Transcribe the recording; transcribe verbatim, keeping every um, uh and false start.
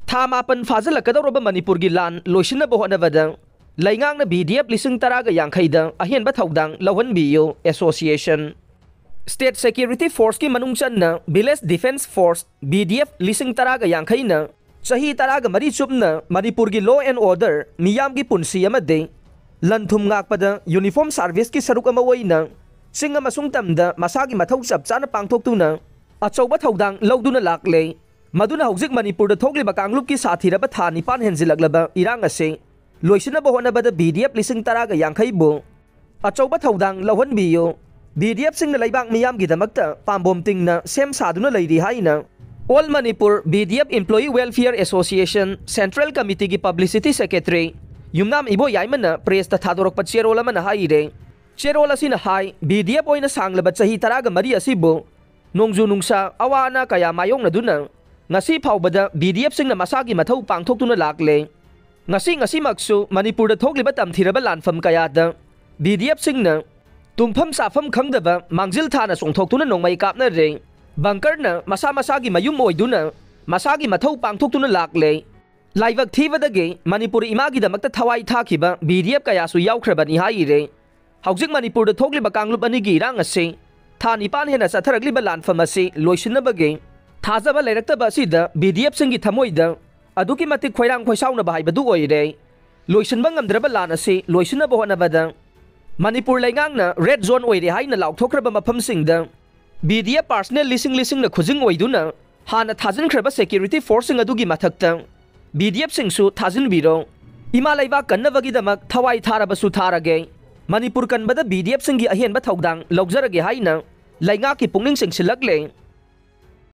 ꯊꯥ ꯃꯥꯄꯟ ꯐꯥꯖꯤꯜꯂꯛꯀꯗꯧꯔꯕ ꯃꯅꯤꯄꯨꯔꯒꯤ ꯂꯥꯟ ꯂꯣꯏꯁꯤꯟꯅꯕ ꯍꯣꯠꯅꯕꯗ ꯂꯩꯉꯥꯛꯅ ꯕꯤ ꯗꯤ ꯑꯦꯐ ꯂꯤꯁꯤꯡ ꯇꯔꯥꯒ ꯌꯥꯡꯈꯩꯗ ꯑꯍꯦꯟꯕ ꯊꯧꯗꯥꯡ ꯂꯧꯍꯟꯕꯤꯌꯨ ꯑꯦꯁꯣꯁꯤꯌꯦꯁꯟ꯫ State Security Forceꯀꯤ ꯃꯅꯨꯡ ꯆꯟꯅ Village Defence Force, B D F, ꯂꯤꯁꯤꯡ ꯇꯔꯥꯒ ꯌꯥꯡꯈꯩꯅ ꯆꯍꯤ ꯇꯔꯥꯒ ꯃꯔꯤ ꯆꯨꯞꯅ ꯃꯅꯤꯄꯨꯔꯒꯤ law and order, ꯃꯤꯌꯥꯝꯒꯤ ꯄꯨꯟꯁꯤ ꯑꯃꯗꯤ ꯂꯟ ꯊꯨꯝ ꯉꯥꯛꯄꯗ uniform serviceꯀꯤ ꯁꯔꯨꯛ ꯑꯃ ꯑꯣꯏꯅ ꯆꯤꯡ ꯑꯃꯁꯨꯡ ꯇꯝꯗ ꯃꯁꯥꯒꯤ ꯃꯊꯧ ꯆꯞ ꯆꯥꯅ ꯄꯥꯡꯊꯣꯛꯇꯨꯅ ꯑꯆꯧꯕ ꯊꯧꯗꯥꯡ ꯂꯧꯗꯨꯅ ꯂꯥꯛꯂꯦ꯫ ꯃꯗꯨꯅ ꯍꯧꯖꯤꯛ ꯃꯅꯤꯄꯨꯔꯗ ꯊꯣꯛꯂꯤꯕ ꯀꯥꯡꯂꯨꯞꯀꯤ ꯁꯥꯊꯤꯔꯕ ꯊꯥ ꯅꯤꯄꯥꯟ ꯍꯦꯟꯖꯤꯜꯂꯛꯂꯕ ꯏꯔꯥꯡ ꯑꯁꯤ ꯂꯣꯏꯁꯤꯟꯅꯕ ꯍꯣꯠꯅꯕꯗ ꯕꯤ ꯗꯤ ꯑꯦꯐ ꯂꯤꯁꯤꯡ ꯇꯔꯥꯒ ꯌꯥꯡꯈꯩꯕꯨ ꯑꯆꯧꯕ ꯊꯧꯗꯥꯡ ꯂꯧꯍꯟꯕꯤꯌꯨ꯫ ꯕꯤ ꯗꯤ ꯑꯦꯐꯁꯤꯡꯅ ꯂꯩꯕꯥꯛ ꯃꯤꯌꯥꯝꯒꯤꯗꯃꯛꯇ ꯄꯥꯝꯕꯣꯝ ꯇꯤꯡꯅ ꯁꯦꯝ ꯁꯥꯗꯨꯅ ꯂꯩꯔꯤ ꯍꯥꯏꯅ All Manipur B D F Employee Welfare Association Central Committeeꯒꯤ publicity secretary ꯌꯨꯝꯅꯥꯝ ꯏꯕꯣꯌꯥꯏꯃꯅ pressꯇ ꯊꯥꯗꯣꯔꯛꯄ ꯆꯦꯔꯣꯜ ꯑꯃꯅ ꯍꯥꯏꯔꯦ꯫ ꯆꯦꯔꯣꯜ ꯑꯁꯤꯅ ꯍꯥꯏ, ꯕꯤ ꯗꯤ ꯑꯦꯐ ꯑꯣꯏꯅ ꯁꯥꯡꯂꯕ ꯆꯍꯤ ꯇꯔꯥꯒ ꯃꯔꯤ ꯑꯁꯤꯕꯨ ꯅꯣꯡꯖꯨ ꯅꯨꯡꯁꯥ, ꯑꯋꯥ ꯑꯅꯥ ꯀꯌꯥ ꯃꯥꯌꯣꯛꯅꯗꯨꯅ ꯉꯁꯤ ꯐꯥꯎꯕꯗ ꯕꯤ ꯗꯤ ꯑꯦꯐꯁꯤꯡꯅ ꯃꯁꯥꯒꯤ ꯃꯊꯧ ꯄꯥꯡꯊꯣꯛꯇꯨꯅ ꯂꯥꯛꯂꯦ꯫ ꯉꯁꯤ ꯉꯁꯤꯃꯛꯁꯨ ꯃꯅꯤꯄꯨꯔꯗ ꯊꯣꯛꯂꯤꯕ ꯇꯝꯊꯤꯔꯕ ꯂꯥꯟꯐꯝ ꯀꯌꯥꯗ ꯕꯤ ꯗꯤ ꯑꯦꯐꯁꯤꯡꯅ ꯇꯨꯝꯐꯝ ꯆꯥꯐꯝ ꯈꯪꯗꯕ ꯃꯥꯡꯖꯤꯜ ꯊꯥꯅ ꯆꯣꯡꯊꯣꯛꯇꯨꯅ ꯅꯣꯡꯃꯩ ꯀꯥꯞꯅꯔꯦ꯫ ꯕꯪꯀꯔꯅ ꯃꯁꯥ ꯃꯁꯥꯒꯤ ꯃꯌꯨꯝ ꯑꯣꯏꯗꯨꯅ ꯃꯁꯥꯒꯤ ꯃꯊꯧ ꯄꯥꯡꯊꯣꯛꯇꯨꯅ ꯂꯥꯛꯂꯦ꯫ ꯂꯥꯏꯕꯛ ꯊꯤꯕꯗꯒꯤ ꯃꯅꯤꯄꯨꯔ ꯏꯃꯥꯒꯤꯗꯃꯛꯇ ꯊꯋꯥꯏ ꯊꯥꯈꯤꯕ ꯕꯤ ꯗꯤ ꯑꯦꯐ ꯀꯌꯥꯁꯨ ꯌꯥꯎꯈ꯭ꯔꯕꯅꯤ ꯍꯥꯏꯔꯦ꯫ ꯍꯧꯖꯤꯛ ꯃꯅꯤꯄꯨꯔꯗ ꯊꯣꯛꯂꯤꯕ ꯀꯥꯡꯂꯨꯞ ꯑꯅꯤꯒꯤ ꯏꯔꯥꯡ ꯑꯁꯤ ꯊꯥ ꯅꯤꯄꯥꯟ ꯍꯦꯟꯅ ꯆꯠꯊꯔꯛꯂꯤꯕ ꯂꯥꯟꯐꯝ ꯑꯁꯤ ꯂꯣꯏꯁꯤꯟꯅꯕꯒꯤ ꯊꯥꯖꯕ ꯂꯩꯔꯛꯇꯕ ꯑꯁꯤꯗ ꯕꯤ ꯗꯤ ꯑꯦꯐꯁꯤꯡꯒꯤ ꯊꯃꯣꯏꯗ ꯑꯗꯨꯛꯀꯤ ꯃꯇꯤꯛ ꯈꯣꯏꯔꯥꯡ ꯈꯣꯏꯁꯥꯎꯅꯕ ꯍꯥꯏꯕꯗꯨ ꯑꯣꯏꯔꯦ꯫ ꯂꯣꯏꯁꯤꯟꯕ ꯉꯝꯗ꯭ꯔꯕ ꯂꯥꯟ ꯑꯁꯤ ꯂꯣꯏꯁꯤꯟꯅꯕ ꯍꯣꯠꯅꯕꯗ ꯃꯅꯤꯄꯨꯔ ꯂꯩꯉꯥꯛꯅ red zone ꯑꯣꯏꯔꯦ ꯍꯥꯏꯅ ꯂꯥꯎꯊꯣꯛꯈ꯭ꯔꯕ ꯃꯐꯝꯁꯤꯡꯗ ꯕꯤ ꯗꯤ ꯑꯦꯐ personnel ꯂꯤꯁꯤꯡ ꯂꯤꯁꯤꯡꯅ ꯈꯨꯖꯤꯡ ꯑꯣꯏꯗꯨꯅ ꯍꯥꯟꯅ ꯊꯥꯖꯤꯟꯈ꯭ꯔꯕ security forceꯁꯤꯡ ꯑꯗꯨꯒꯤ ꯃꯊꯛꯇ ꯕꯤ ꯗꯤ ꯑꯦꯐꯁꯤꯡꯁꯨ ꯊꯥꯖꯤꯟꯕꯤꯔꯣ꯫ ꯏꯃꯥ ꯂꯩꯕꯥꯛ ꯀꯟꯅꯕꯒꯤꯗꯃꯛ ꯊꯋꯥꯏ ꯊꯥꯔꯕꯁꯨ ꯊꯥꯔꯒꯦ꯫ ꯃꯅꯤꯄꯨꯔ ꯀꯟꯕꯗ ꯕꯤ ꯗꯤ ꯑꯦꯐꯁꯤꯡꯒꯤ ꯑꯍꯦꯟꯕ ꯊꯧꯗꯥꯡ ꯂꯧꯖꯔꯒꯦ ꯍꯥꯏꯅ ꯂꯩꯉꯥꯛꯀꯤ ꯄꯨꯛꯅꯤꯡ ꯆꯤꯡꯁꯤꯜꯂꯛꯂꯦ꯫